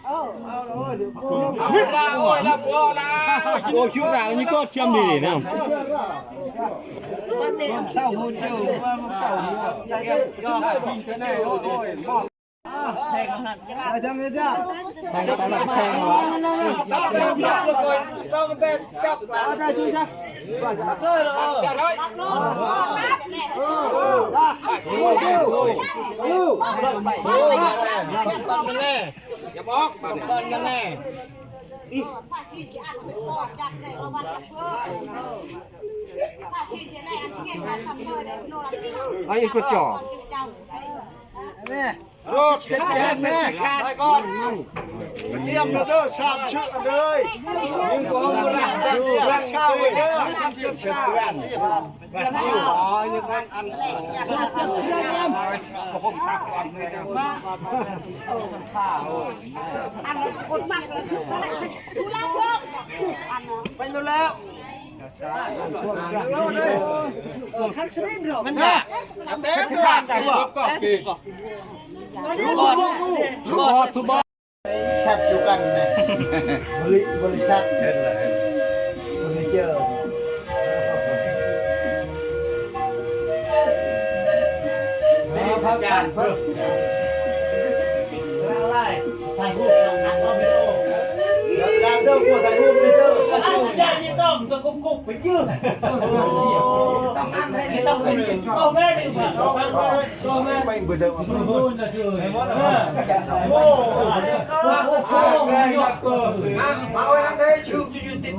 ໂອ້ຍ ລາວ ໂອ້ຍ ລາວ ໂອ້ຍ ລາວ ໂອ້ຍ ຄິວລາວ ນີ້ກໍຊຽມດີນະ. ອາ ອີກກະຈອກ ໂລດ ໄປກ່ອນ ຕຽມເດີ ສາມເຊືອກເລີຍ ຮັກສາໄວ້ເດີ ເຈັດຊາວ. ໄປແລ້ວ ຄັນສະເປັນເຮົາ ມັນແທ້ ແຕ່ ບລິສັດຢູ່ກັນນະ ບໍລິ ບໍລິສັດ ເຫັນລະ ເຫັນ ເຟີນີເຈີ ພາກັນເພິ່ນ ຖ່າຍຮູບ ເດີ ຖ່າຍຮູບເດີ ຢ່ານີ້ຕ້ອງ ຕ້ອງກຸກໆ ໄປຢືນ ຕ້ອງແມ່ນ ຕ້ອງແມ່ນ ຕ້ອງແມ່ນ ມາເອົານຳເດີ ຊຸກຢູ່ຕິດ